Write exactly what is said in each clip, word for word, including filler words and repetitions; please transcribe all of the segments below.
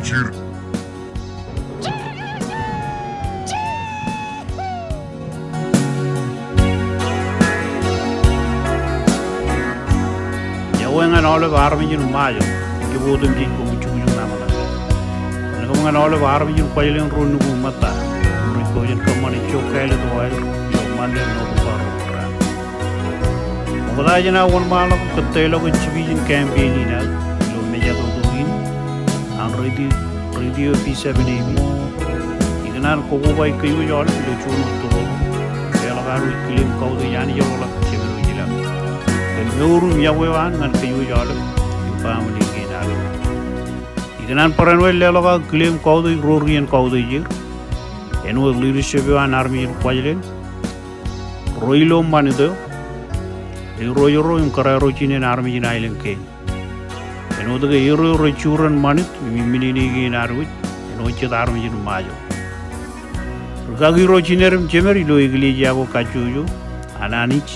Jir. Iọkwe ñan aolep armej in Ṃajeḷ, ij jab otemjej koṃ jukjuk ṇa ṃōṇōṇō. Kōn kōṃṃan aolep armej in Kuwajleen ro nukun ṃōtta, rej pojak in kōṃṃane ijo kāālōt ko aer ilo Ṃande, November ruo raan. Ṃokta jān aō wōnṃaanḷọk kōttāḷọk jipiej in campaign in aō ilo mejatoto in an radio, radio V seven A B, ikōṇaan kokobaik kōj aolep ilo juon wōt tōre, leḷọk ad wōj claim kautiej Anij eḷap, Jemem eo ilañ, kōn mour im iọkwe eo an ñan kōj aolep im baaṃle kein ad. Ikōṇaan barāinwōt leḷọk aō claim kautiej ro ri en kautiej er, āinwōt leadership eo an armej in Kuwajleen, ro ilo ṃanit eo, ro ro im kōrā ro jinen armej in aelōñ kein. Āinwōt ke er eo rej juren ṃanit im iminene kein ad wōj, āinwōt jet armej in Ṃajeḷ. Rūkaki ro jined im jemed ilo eklejia ko kajjojo an Anij,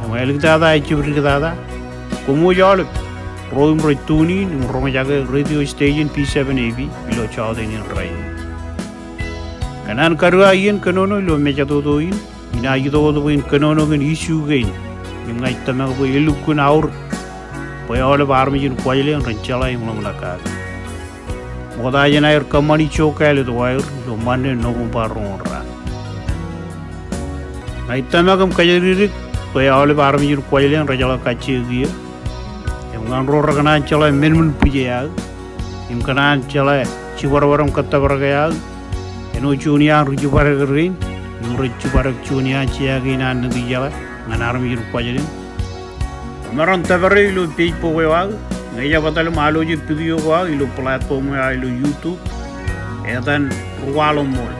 im āliktata ejjab diktata, koṃ wōj aolep ro im rej tune in im roñjake radio station V seven A B ilo jọteen in rainin. Kōṇaan kaduaak iien kōnono ilo mejatoto in, inaaj itok wōt bwe in kōnono kōn issue kein im ña ij tōmak bwe elukkuun aorōk bwe aolep armej in Kuwajleen ren jeḷā im ḷōmṇak kake. Ṃokta jān aer kōṃṃani ijo kāālōt ko aer ilo Ṃande, November ruo raan. Ña ij tōmak im kōjatdikdik bwe aolep armej in Kuwajleen rej jeḷā kajjioñ kiiō, im ñan ro rekōṇaan jeḷā menmen bwij eo aō, im kōṇaan jeḷā jibadbad im kōttōpar ko aō, āinwōt juon iaan ri jibadek rein, im rej jibadek juon iaan jea kein an Nitijeḷā ñan armej in Kuwajleen. Emaroñ tōpare ilo Facebook eo aō, ñe ejjab etal im alwōje video ko aō ilo platform eo aō ilo YouTube, etan Rūkwaḷọk Ṃool.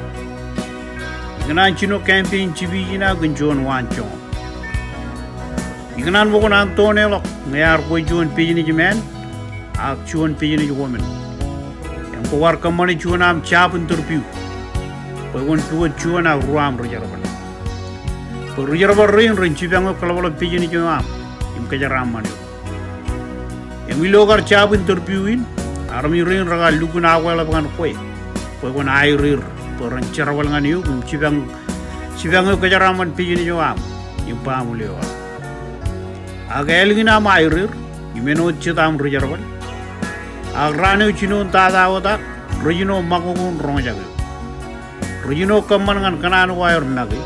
Ikōṇaan jino campaign jipiej in aō kōn juon waanjoñak. Ikōṇaan bwe kwōn antoneḷọk ñe ear kwe juon business man ak juon business woman im kwaar kōṃṃane juon aṃ job interview bwe kwōn pukot juon ak ruo aṃ rijerbal. Bwe rijerbal rein ren jipañ eok kōḷapḷọk business eo aṃ im kōjeraaṃṃan eok. Im ilo kar job interview in, armej rein rekar lukkuun akweḷap ñan kwe bwe kwōn hire er bwe ren jerbal ñan eok im jipañ, jipañ eok kōjeraaṃṃan business eo aṃ im baaṃle eo aṃ. Ak ālikin aṃ hire er im āinwōt jet aṃ rijerbal, ak raan eo jinoin tata wōt ak, rej jino ṃakoko in roñjake eok. Rej jino kōṃṃan ñan kōṇaan ko aer make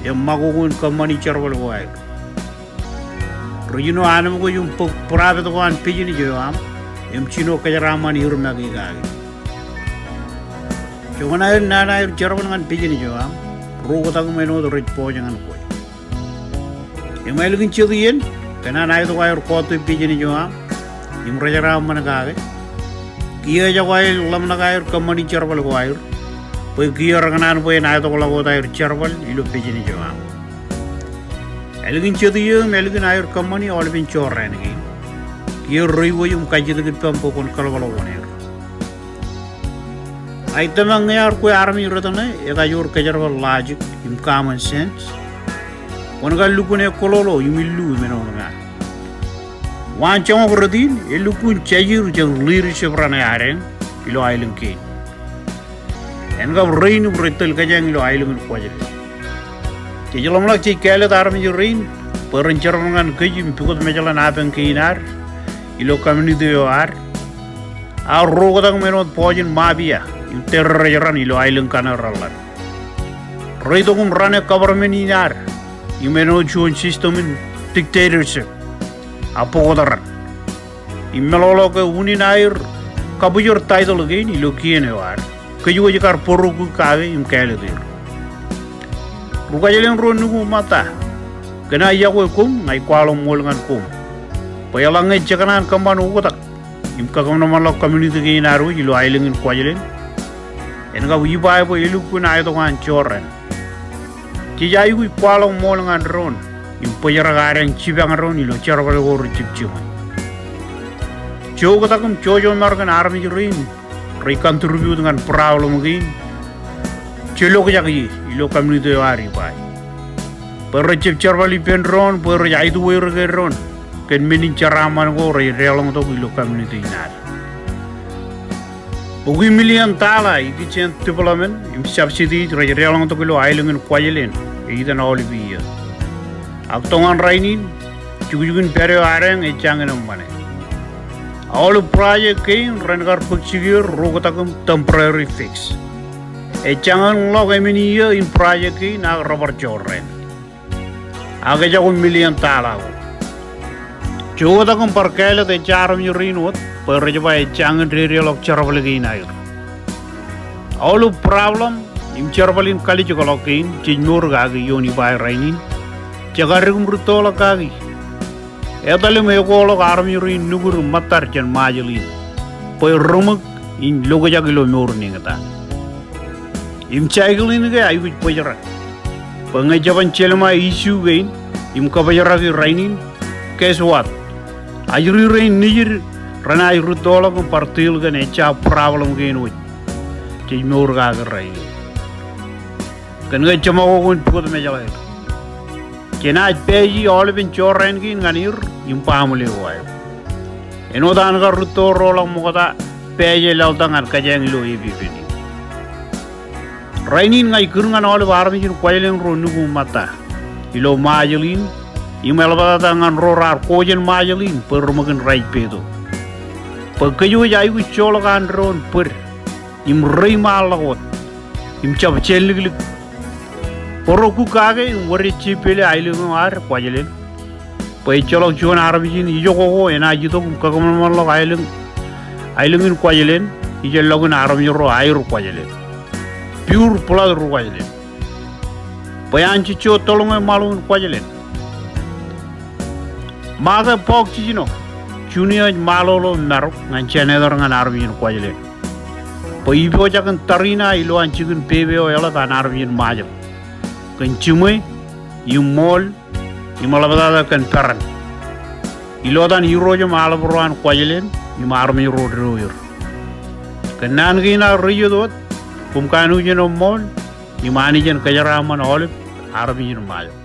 im ṃakoko in kōṃṃani jerbal ko aer. Rej jino anemkwōj im bōk profit ko an business eo aṃ im jino kōjeraaṃṃan er make kake. Joñan aer naan aer jerbal ñan business eo aṃ, ro oktak im āinwōt rej pojak ñan kwe. Im ālikin jet iien, kōn an aetok aer kọọte business eo aṃ im rejeraaṃṃan kake, kiiō ejako aer ḷōmṇak aer kōṃṃani jerbal ko aer bwe kiiō rekōṇaan bwe en aetokḷọk wōt aer jerbal ilo business eo aṃ. Ālikin jet iiō im ālikin aer kōṃṃani aolepen jorrāān kein, kiiō reiwōj im kajjitōk ippaṃ bwe kwōn kōḷapḷọk wōn er. Ij tōmak ñe ear kwe armej rot ṇe ekajoor kōjerbal logic im common sense, kwōn kar lukkuun eklolo im illu im āinwōt ña. Waanjoñak rot in elukkuun jajir jān leadership raṇe adeañ ilo aelōñ kein. En kab rein im rej tōl kōjeañ ilo aelōñ in Kuwajleen. Jej ḷōmṇak jej kāālōt armej rein bwe ren jerbal ñan kōj im pukot mejaḷ in apañ kein ad ilo community eo ad, ak ro oktak im āinwōt bọọj in mafia im terrorist raṇ ilo aelōñ kaṇe reḷḷap. Rej itok im run e government in ad im āinwōt juon system in dictatorship ak bōktok raṇ im meḷọkḷọk ke unin aer kabwijer title kein ilo kien eo ad, kōj wōj kar bōrokuk kake im kāālōt er. Ri Kuwajleen ro nukun ṃōtta, kōn aō iọkwe koṃ ña ij kwaḷọk ṃool ñan koṃ bwe eḷaññe jekōṇaan kōṃṃan oktak im kakōṃanṃanḷọk community kein ad wōj ilo aelōñ in Kuwajleen, en kab iba bwe elukkuun aetok an jorrāān, jej aikuj kwaḷọk ṃool ñan doon im bōjrak adeañ jipañ doon ilo jerbal ko rej jab jiṃwe. Joktak im jojo American armej rein rej contribute ñan problem kein, jelokjak ie ilo community eo ad iba. Bwe rej jab jerbal ippān doon bwe rej aituweer ke doon kōn men in jeraaṃṃan ko rej deḷọñtok ilo community in ad. Bukwi million dollar ikijjien development im subsidies rej deḷọñtok ilo aelōñ in Kuwajleen ej itan aolep iiō. Ak toñan rainin, jukjuk in pād eo adeañ ej jañin eṃṃane. Aolep project kein ren kar bōk jikier ro oktak im temporary fix. Ej jañin ḷọk emān iiō in project kein ak rebar jorrāān. Ak ejako million dollar ko. Joktak im bar kāālōt ejja armej rein wōt bwe rej ba ej jañin dedeḷọk jerbal kein aer. Aolep problem im jerbal in kalijekḷọk kein jej mour kaki ioon iba rainin. Jekar dik im rūttoḷọk kaki. Etal im ekoḷọk armej rein nukud im ṃōttad jān Ṃajeḷ in bwe reṃōk in lokjak ilo mour in eñtaan. Im cycle in ke aikuj bōjrak. Bwe ñe jeban jelṃae issue kein im kabōjraki rainin, guess what? Ajri rein nejid renaaj rūttoḷọk im bar deal kōn ejja problem kein wōj jej mour kaki rainin. Kōn ke jeṃakoko in pukot Mājḷaer. Jenaaj pāiji aolepen jorrāān kein ñan er im baaṃle eo aer. Āinwōt an kar rūtto roḷọk ṃokta pāije laḷtak ñan kōjeañ ilo epepen in. Rainin ña ij kūr ñan aolep armej in Kuwajleen ro nukū ṃōtta ilo Ṃajeḷ in im eḷaptata ñan ro raar ko jān Ṃajeḷ in bwe reṃōk in raij peto. Bwe kōj wōj aikuj joḷọk an doon bōd im reiṃaanḷọk wōt im jab jān liklik. Bōro kuk kake im wōr ej jepele aelōñ eo ad Kuwajleen. Bwe ejjeḷọk juon armej in ijoko ko enaaj itok im kakōṃanṃanḷọk aelōñ, aelōñ in Kuwajleen, ijellọkin armej ro aer Kuwajleen. Pure blood ro Kuwajleen. Bwe an jejjo tōḷñe ṃaḷo in Kuwajleen. Ṃake bọọk jiljino, Junior ej ṃaḷoḷo im marok ñan Senator ñan armej in Kuwajleen. Bwe ipojak in tariṇae ilowaan jikin pepe eo eḷap an armej in Ṃajeḷ. Kōn jiṃwe, im ṃool, im eḷaptata kōn peran. Ilo etan irooj im aḷap ro an Kuwajleen, im armej ro didoer. Kōn naan kein aō rej iiet wōt, koṃ kanooj in eṃṃool, im Anij en kōjeraaṃṃan aolep armej in Ṃajeḷ.